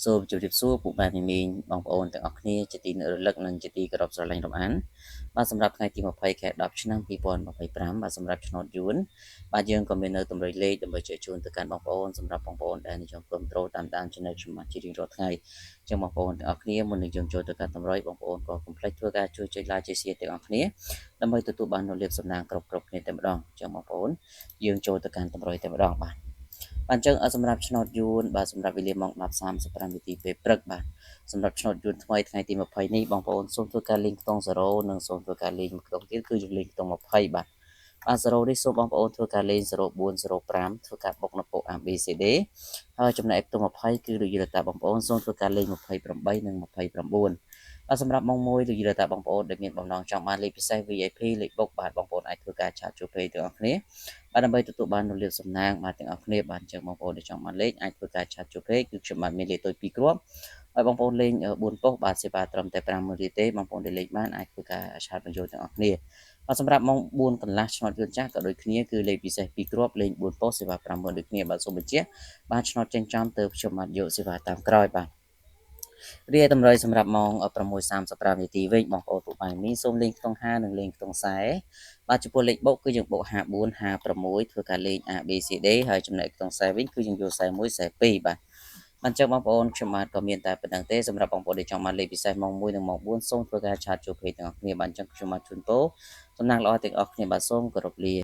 សូមជម្រាបសួរពុកម៉ែមីងបងប្អូនទាំងអស់គ្នាជាទីនឹករលឹកនិងជាទីគោរពស្រឡាញ់រាប់អានបាទសម្រាប់ថ្ងៃទី20ខែ10ឆ្នាំ2025បាទសម្រាប់ឆ្នោតយួនបាទយើងក៏មាននៅតម្រុយលេខដើម្បីជែកជូនទៅកាន់បងប្អូនសម្រាប់បងប្អូនដែលនិយមគ្រប់គ្រងតាមដាន Channel ខ្ញុំបាទជារៀងរាល់ថ្ងៃចឹងបងប្អូនទាំងអស់គ្នាមុននឹងយើងចូលទៅកាន់តម្រុយបងប្អូនក៏កុំភ្លេចធ្វើការជួយចុច Like ចុច Share ទាំងអស់គ្នាដើម្បីទទួលបាននូវលាភសំណាងគ្រប់គ្រប់គ្នាតែម្ដងចឹងបងប្អូនយើងចូលទៅកាន់តម្រុយតែម្ដងបាទបាទអញ្ចឹងសម្រាប់ឆ្នោតយួនបាទសម្រាប់វេលាម៉ោង10:35នាទីពេលព្រឹកបាទសម្រាប់ឆ្នោតយួនថ្មីថ្ងៃទី20នេះបងប្អូនសូមធ្វើការលេងខ្ទង់0និងសូមធ្វើការលេងមួយខ្ទង់ទៀតគឺយើងលេងខ្ទង់20បាទបាទ0នេះសូមបងប្អូនធ្វើការលេង04 05ធ្វើការបុកនៅពុក ABCD ហើយចំណែកខ្ទង់20គឺដូចយល់តាបងប្អូនសូមធ្វើការលេង28និង29បាទសម្រាប់ម៉ោង1ដូចយល់តាបងប្អូនដែលមានបំណងចង់បានលេខពិសេស VIP លេខបុកបាទបងប្អូនអាចធ្វើការ chat ជួបពេទាំងអស់គ្នាបាទដើម្បីទទួលបាននូវលាភសំណាងបាទទាំងអស់គ្នាបាទអញ្ចឹងបងប្អូនដែលចង់បានលេខអាចធ្វើការ chat ជួបពេគឺខ្ញុំបាទមានលេខតូច2គ្រាប់ហើយបងប្អូនលេង4ប៉ុស្តិ៍បាទសេវាត្រឹមតែ50000រៀលទេបងប្អូនដែលលេខបានអាចធ្វើការ chat បញ្ចូលទាំងអស់គ្នាបាទសម្រាប់ម៉ោង4កន្លះឆ្នោតយន្តចាស់ក៏ដូចគ្នាគឺលេខពិសេស2គ្រាប់លេង4ប៉ុស្តិ៍សេវា50000ដូចគ្នាបាទសូមបញ្ជាក់បាទឆ្នោតចេញចំទៅខ្ញុំបាទយកសេវាតាមក្រោយបាទរីឯតម្រុយសម្រាប់ម៉ោង6:35នាទីវិញបងប្អូនពុកម៉ែមីសូមលេងខ្ទង់5និងលេងខ្ទង់40បាទចំពោះលេខបុកគឺយើងបុក54 56ធ្វើការលេង A B C D ហើយចំណែកខ្ទង់40វិញគឺយើងយក41 42បាទបានចឹងបងប្អូនខ្ញុំបាទក៏មានតែប៉ុណ្្នឹងទេសម្រាប់បងប្អូនដែលចង់បានលេខពិសេសម៉ោង1និងម៉ោង4សូមធ្វើការ chat ចូល page ទាំងអស់គ្នាបាទអញ្ចឹងខ្ញុំបាទជូនពរសំណាងល្អទាំងអស់គ្នាបាទសូមគោរពលា។